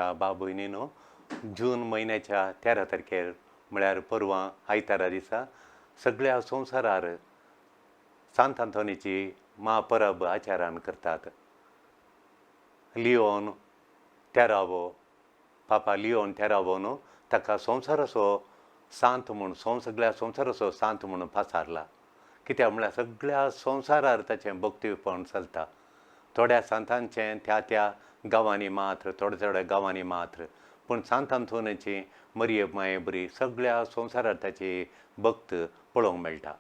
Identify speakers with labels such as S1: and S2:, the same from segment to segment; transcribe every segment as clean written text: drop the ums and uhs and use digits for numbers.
S1: मोगाच्या भाव भयणीनो, जून म्हयन्याच्या 13 तारखेर म्हळ्यार परवां आयतारा दिसा सगळ्या संवसारार सांत आंतोनीची म्हापरब आचारान करतात. लियोन तेरावो, पापा लियोन तेरावो न्हू, ताका संवसाराचो सांत म्हूण, सगळ्या संवसाराचो सांत म्हणून पासारला. कित्याक म्हळ्यार सगळ्या संवसारार ताचें भक्तीपण चलता. थोड्या सांतांचें त्या त्या गांवांनी मात्र, थोड्या थोड्या गांवांनी मात्र, पूण सांत आंतोनीची मरिये माये बरी सगळ्या संवसारार ताची भक्त पळोवंक मेळटा,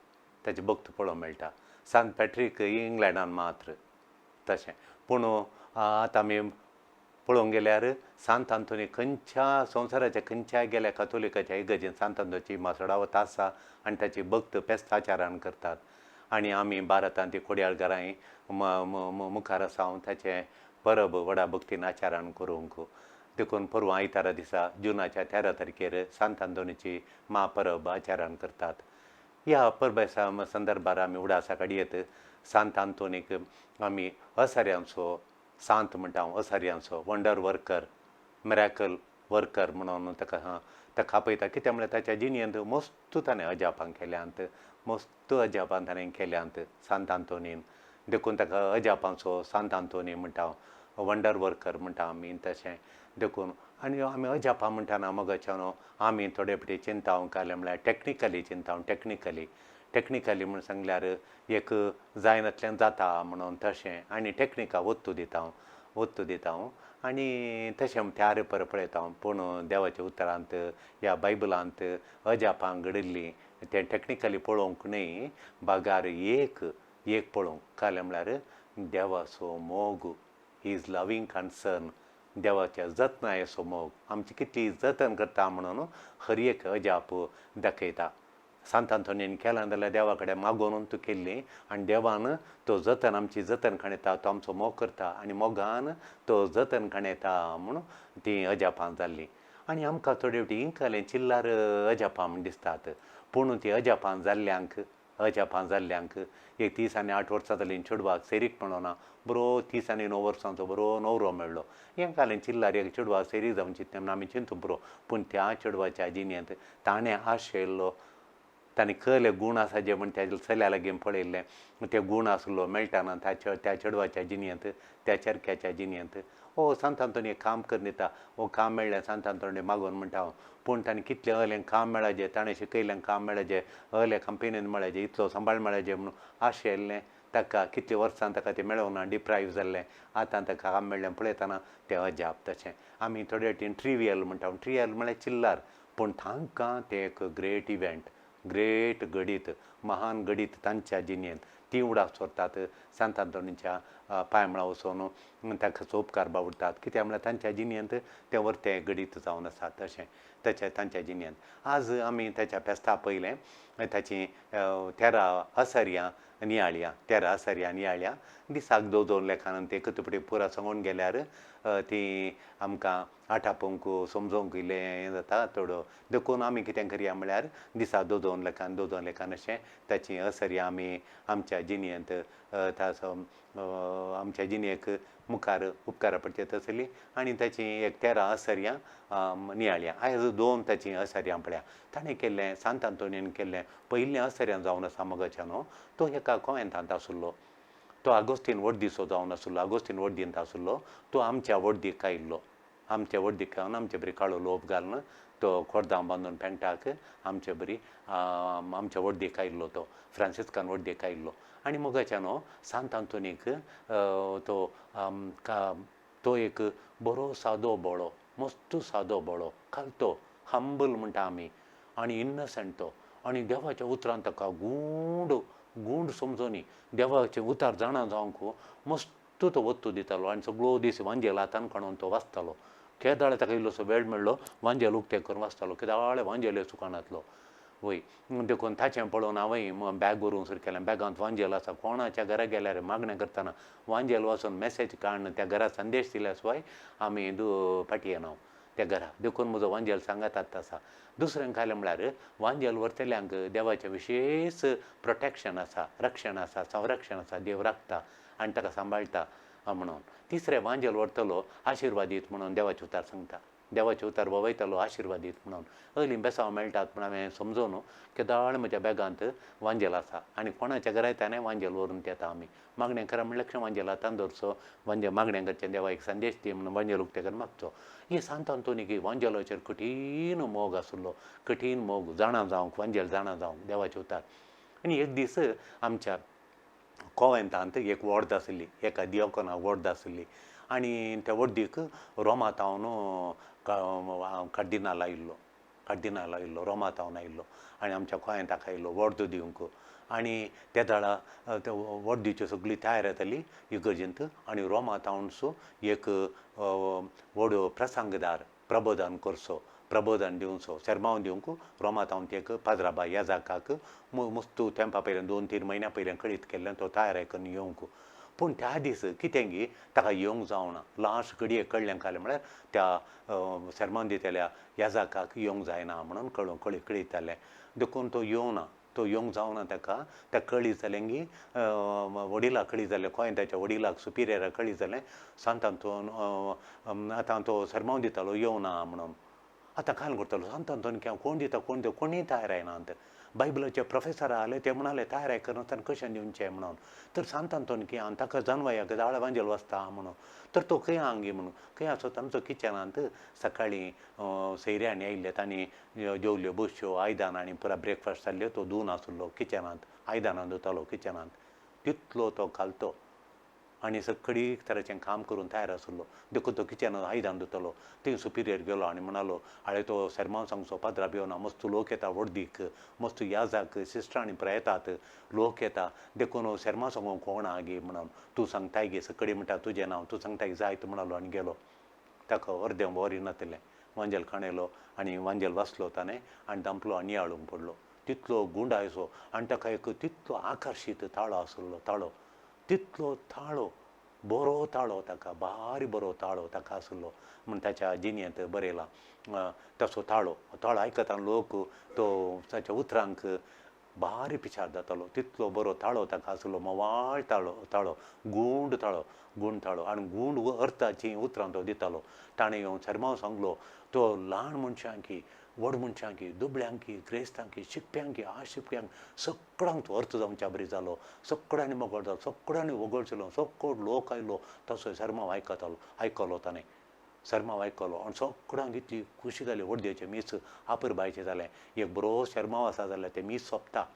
S1: ताची भक्त पळोवंक मेळटा. सांत पॅट्रीक इंग्लंडान मात्र तशें. पूण आतां आमी पळोवंक गेल्यार सांत आंतोनी खंयच्या संवसाराच्या खंयच्याय गेल्या कातोलिकाच्या इगर्जेन सांत आंतोनीची मासोडावत आसा आनी ताची भक्त पेस्ताचारान करतात. आनी आमी भारतांत ती कोडयाळ घरांय मुखार आसा ताचें परब व्हडा भक्तीन आचारान करूंक. देखून परवां आयतारा दिसा जुनाच्या 13 तारखेर सांत आंतोनीची म्हापरब आचारान करतात. ह्या परबे संदर्भार आमी उडासा काडयेत. सांत आंतोनीक आमी असाऱ्यांचो सांत म्हणटा, असाऱ्यांचो वंडर वर्कर, मिराकल वर्कर म्हणून ताका ताका आपयता. कित्याक म्हळ्यार ताच्या जिणेंत मस्त ताणें अजापां केल्यांत, मस्त अजापां ताणें केल्यांत सांत आंतोनीन. देखून ताका अजापांचो सांत आंतोनी म्हणटा, वंडर वर्कर म्हणटा आमी तशें. देखून आनी आमी अजापां म्हणटाना मोगाच्या न्हू आमी थोडे फावटी चिंता कालें म्हळ्यार टॅक्निकली चिंता, टॅक्निकली टॅक्निकली म्हूण सांगल्यार एक जायनातल्यान जाता म्हणून तशें. आनी टॅक्निका वत्तू दिता, वत्तू दिता आनी तशें त्यार पर पळयता. पूण देवाच्या उतरांत ह्या बायबलांत अजापां घडिल्लीं तें टॅक्निकली पळोवंक न्हय, बागार एक एक पळोवंक. कालें म्हळ्यार देवाचो मोग, his loving concern, देवाच्या जतनायेचो मोग, आमची कितली जतन करता म्हणून हर एक अजाप दाखयता. सांत आंतोनीन केलां जाल्यार देवा कडेन मागोवन तूं केल्ली आनी देवान तो जतन आमची जतन खणयता, तो आमचो मोग करता आनी मोगान तो जतन खणयता म्हणून ती अजापां जाल्लीं. आनी आमकां थोडे फावटी इंकलें चिल्लार अजापां म्हूण दिसतात, पूण ती अजापां जाल्ल्यांक, अजापां जाल्ल्यांक एक 30 आनी 8 वर्सां जालीं चेडवाक सेरीक मेळना, बरो 30 आनी 9 वर्सांचो बरो न्हवरो मेळ्ळो. हें कालें चिल्लार एक चेडवाक सेरीक जावन चिंतलें म्हणून आमी चिंतूं पुरो, पूण त्या चेडवाच्या जिणेंत ताणें आशयल्लो, ताणें कसले गूण आसा जे म्हण त्या चल्या लागीं पळयल्लें ते गूण आसलो मेळटाना त्या चेडवाच्या जिणेंत, त्या चरख्याच्या जिणेंत. ओ सांत आंतोनी एक काम करून दिता, ओ काम मेळ्ळें सांत आंतोनी मागून म्हणटा हांव, पूण ताणें कितलें अहलें काम मेळाजें, ताणें शिकयल्लें काम मेळाजें, अहलें कंपनीन मेळाजें, इतलो सांबाळ मेळाजें म्हणून आशयल्लें ताका कितलीं वर्सां ताका तें मेळोंक ना, डिप्रायव जाल्लें. आतां ताका काम मेळ्ळें पळयतना तें अजाप. तशें आमी थोडे फावटी ट्रिवियल म्हणटा, ट्रिवियल म्हळ्यार चिल्लार, पूण तांकां तें एक ग्रेट इव्हेंट, ग्रेट घडीत, महान घडीत तांच्या जिणेंत. ती उडास व्हरतात सांत आंतोनीच्या पांयमळा वचून ताका उपकार बावडटात. कित्याक म्हळ्यार तांच्या जिणेंत तें वर्तें घडीत जावन आसा. तशें ताच्या तांच्या जिणेंत आज आमी ताच्या फेस्ता पयलें ताची 13 असर्यां नियाळया, 13 असर्यां नियाळया. दिसाक 2 2 लेखान ते कतपटी पुरा सांगून गेल्यार ती आमकां आटापूंक समजोवंक इल्लें हें जाता थोडो. देखून आमी कितें करया म्हळ्यार दिसा 2 2 लेखान 2 2 लेखान अशें ताची असर्यां आमी आमच्या जिणेंत ताचो आमच्या जिणेक मुखार उपकारा पडचे तसली आनी ताची एक 13 असर्यां नियाळया. आयज 2 ताची असर्यां पळया. ताणें केल्लें सांत आंतोनीन केल्लें पयलें असर्यां जावन आसा मोगाच्या न्हू, तो एका कोवेंतांत आसलो, तो आगोस्तीन वड्दीचो जावन आसलो, आगोस्तीन वड्दींत आसलो, तो आमच्या वड्दीक आयिल्लो, आमच्या वड्दीक येवन आमचे बरी काळो लोप घालून तो कोर्दां बांदून पेंटाक आमचे बरी आमच्या वड्दीक आयिल्लो, तो फ्रांसिस्कान वड्दीक आयिल्लो. आनी मोगाच्या न्हू सांत आंतोनीक तो तो एक बरो सादो बोळो, मस्त सादो बोळो, खालतो, हंबल म्हणटा आमी, आनी इन्नसंट तो. आनी देवाच्या उतरान ताका गूंड गूंड समजोनी, देवाचें उतार जाणा जावंक मस्त तो वत्तू दितालो. आनी सगळो दीस वांजेल हातान काडून तो वाचतालो. केदाळे ताका इल्लोसो वेळ मेळ्ळो वांजेल उक्तें करून वाचतालो, केदाळे वांजेल सुकानांतलो वय. देखून ताचें पळोवन हांवें बॅग व्हरूंक सुरू केलें. बॅगांत वांजेल आसा, कोणाच्या घरा गेल्यार मागणें करतना वांजेल वाचून मॅसेज काडून त्या घरा संदेश दिल्या शिवाय आमी फाटी येना त्या घरा. देखून म्हजो वांजेल सांगात आसा. दुसरें कालें म्हळ्यार वांजेल व्हरतल्यांक देवाचें विशेश प्रोटेक्शन आसा, रक्षण आसा, संरक्षण आसा. देव राखता आनी ताका सांबाळटा. म्हणून. तिसरें वांजेल व्हरतलो आशिर्वादीत म्हणून देवाचें उतार सांगता. देवाचें उतार वयतलो आशिर्वादीत म्हणून. हयलीं बेसांव मेळटात म्हण हांवें समजून केदाळ म्हज्या बॅगांत वांजेल आसा आनी कोणाच्या घरा येता वांजेल व्हरून येता आमी. मागणें करा म्हणल्यार लक्ष वांजेल हातान दवरचो, वांजेल मागणें करचें, देवा एक संदेश दी म्हणून वांजेल उक्तें करून मागचो. ही सांत आंतोनीक वांजेलाचेर कठीण मोग आसलो, कठीण मोग, जाणा जावंक वांजेल जाणा जावंक देवाचें उतार. आनी एक दीस आमच्या कोवेंतांत एक वॉर्द आसली, एका दियोकोना वॉर्द आसली आनी त्या वर्दीक रोमा थावन कार्दिनाल आयिल्लो, कार्दिनाल आयिल्लो, रोमा थावन आयिल्लो आनी आमच्या कोवेंताक आयिल्लो वर्द दिवंक. आनी त्या वेळार त्या वर्दीच्यो सगळी तयार जाताली इगर्जेंत आनी रोमा थावनसो एक व्हड प्रसंगदार प्रबोधन करचो, प्रबोधन दिवचो, सेर्मांव दिवंक रोमा थावन एक पाद्राबा याजाकाक मस्तू तेंपा पयलें 2-3 म्हयन्या पयलें कळीत केल्लें तो तयार करून येवंक. पूण त्या दीस कितें गी ताका येवंक जावना, लास्ट घडयेक कळ्ळें कालें म्हळ्यार त्या सेर्मांव दितल्या याजाकाक येवंक जायना म्हणून कळूं कळी कळीत जालें. देखून तो येवना, तो येवंक जावना ताका. त्या कळी जालें गी वडिलाक कळी जालें, कोयंताच्या वडिलाक सुपिरियराक कळी जालें सांत आंतोन आतां तो सेर्मांव दितालो येवना म्हणून. आतां काल करतलो सांत आंतोन कोण दिता, कोण दिता, कोणीय तयार आयनात. बायबलाचे प्रोफेसर आले ते म्हणाले तयार करनासतना कशें दिवचें म्हणून. तर सांत आंतोन की ताका जानवयाक दाळ वांजेल वाचता म्हणून. तर तो खंय आंगी म्हणून खंय आसो तांचो किचनांत सकाळीं सैऱ्यांनी आयिल्ले, तांणी जेवल्यो बसच्यो आयदनां आनी पुरा ब्रेकफास्ट जाल्ल्यो, तो धुवन आसलो किचनांत, आयदनां धुतालो किचनांत. तितलो तो घालतो आनी सगळी तरेचें काम करून तयार आसलो. देखून तो किचनांत आयदन धुतालो. थंय सुपिरियर गेलो आनी म्हणालो हांवें तो सेर्मांव सांगचो पाद्रा येवना, मस्त लोक येता वर्दीक, मस्त याजाक सिस्टरांनी पुराय येतात, लोक येता, देखून सेर्मांव सांगूंक कोण आहा गे म्हणून तूं सांगताय गे सगळी म्हणटा तुजें नांव, तूं सांगताय जायत म्हणालो आनी गेलो. ताका अर्दें वरी नातिल्लें वांजेल खाणयलो आनी वांजेल वाचलो ताणें आनी धांपलो आनी नियाळूंक पडलो. तितलो गुंडायचो आनी ताका एक तितलो आकर्शीत ताळो आसलो, ताळो तितलो ताळो बरो ताळो ताका, भारी बरो ताळो ताका आसलो म्हण ताच्या जिणेंत बरयलां. तसो ताळो, ताळो आयकतना लोक तो ताच्या उतरांक भारी पिशार जातालो, तितलो बरो ताळो ताका आसलो, म्होवाळ ताळो, ताळो गूंड ताळो, गूंड ताळो आनी गूंड अर्थाचीं उतरां तो दितालो. ताणें येवन सेर्मांव सांगलो तो ल्हान मनशांकी, व्हड मनशांकी, दुबळ्यांकी, ग्रेस्तांकी, शिकप्यांकी, आशिकप्यांक सगळ्यांक तो अर्थ जावच्या बरी जालो, सगळ्यांनी मोगळ जालो, सगळ्यांनी वगळचेलो, सगळो लोक आयलो तसो सेर्मांव आयकतालो, आयकलो ताणें सेर्मांव आयकलो आनी सगळ्यांक इतली खुशी जाली. वर्देचें मीस आपुरबायचें जालें, एक बरो सेर्मांव आसा जाल्यार तें मीस सोंपता,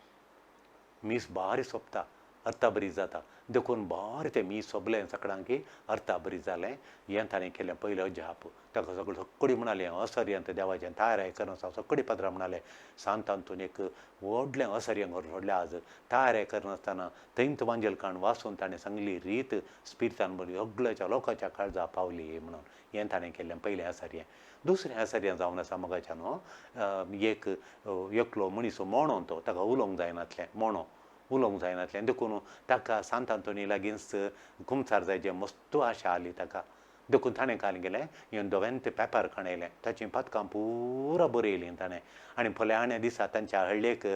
S1: मीस बारी सोंपता, अर्था बरी जाता. देखून बारी तें मीस सोंपलें सगळ्यांक अर्था बरी जालें. हें ताणें केलें पयलें अजाप. ताका सगळें सगळीं म्हणालें असर्यंत देवाचें तयार करनासतना सगळीं पात्रां म्हणालें सांत आंतोन एक व्हडलें असर्य करून सोडलें आज तयार करनासतना थंयच वांजेल काण वाचून ताणें सांगली रीत स्पिरितान बरी सगळ्याच्या लोकांच्या काळजा पावली म्हणून. हें ताणें केल्लें पयलें असर्य. दुसरें असर्य जावन आसा मोगाच्या न्हू, एक एकलो मनीस मोणो, तो ताका उलोवंक जायनातलें, मोणो उलोवंक जायनातलें, देखून ताका सांत आंतोनी लागींच कुमसार जायचें मस्त आशा आली ताका. देखून ताणें काल गेलें येवन दोव्यान ते पेपर खणयलें, ताचीं पदकां पुरा बरयलीं ताणें आनी फुल्याण्या दिसा तांच्या हळ्ळेक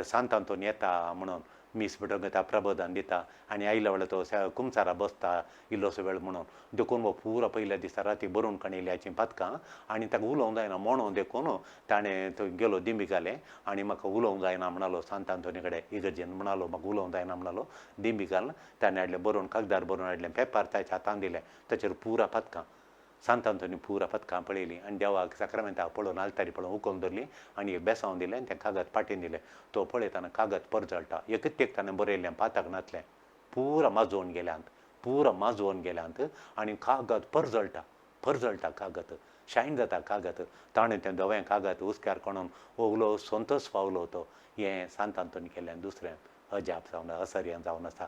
S1: सांत आंतोन येता म्हणून मीस भेटोवंक येता, प्रबोधन दिता आनी आयल्या वेळार तो कुमसारा बसता इल्लोसो वेळ म्हणून. देखून हो पुरा पयल्या दिसा राती बरोवन काणयली हाचीं पदकां आनी ताका उलोवंक जायना म्हणून देखून ताणें थंय गेलो दिंबी घालें आनी म्हाका उलोवंक जायना म्हणालो सांत आंतोनी कडेन इगर्जेन म्हणालो म्हाका उलोवंक जायना म्हणालो. दिंबी घालून ताणें हाडलें बरोवन कागदार बरोवन हाडलें, पेपर ताच्या हातान दिलें, ताचेर पुरा पदकां सांत आंतोनी पुरा पदकां पळयलीं आनी देवाक साक्रामेंताक पळोवन आल्तारी पळोवन उखलून धरली आनी एक बेसांव दिलें आनी तें कागद पाटीन दिलें. तो पळयतना कागद परजळटा, एकच एक ताणें बरयल्लें पातक नातलें, पुरा माजोवन गेल्यांत, पुरा माजोवन गेल्यांत आनी कागद परजळटा, परजळटा कागद, शायन जाता कागद. ताणें तें धवें कागद हुस्क्यार काडून उलो संतोश पावलो तो. हें सांत आंतोनी केल्लें दुसरें अजाप जावन असर्यां जावन आसा.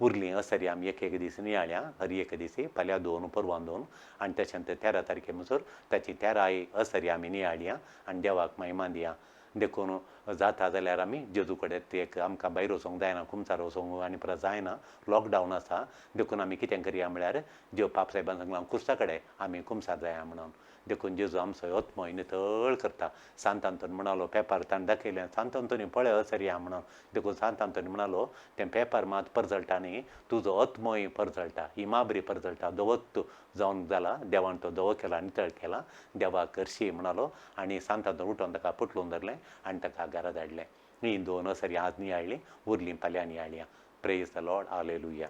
S1: उरलीं असरी आमी एक एक दीस नियाळया, हर एक दीस फाल्यां 2 परवां 2 आनी तशें 13 तारखे म्हणसर ताची 13 असरी आमी नियाळया आनी देवाक महिमा दिया. देखून जाता जाल्यार आमी जेजू कडेन एक आमकां भायर वचोंक जायना, कुमसार वचोंक आनी परत जायना, लॉकडावन आसा, देखून आमी कितें करया म्हळ्यार जेव पाप सायबान सांगलां कुर्सा कडेन आमी कुमसार जाया म्हणून. देखून जेजू आमचो आत्मो नितळ करता. सांत आंतोनी म्हणालो पेपर ताणें दाखयलें, सांत आंतोनी पळय असर या म्हणून. देखून सांत आंतोनी म्हणालो तें पेपर मात परजळटा न्ही, तुजो आत्मोय परजळटा, ही माबरी परजळटा, दवत जावन जाला, देवान तो धवो केला, नितळ केला, देवाक करशी म्हणालो. आनी सांत आंतोन उठोन ताका पुटलून धरलें आनी ताका घरा धाडलें. ही दोन असरी आज नियाळ्ळी, उरलीं फाल्यां नियाळया. Praise the Lord, hallelujah.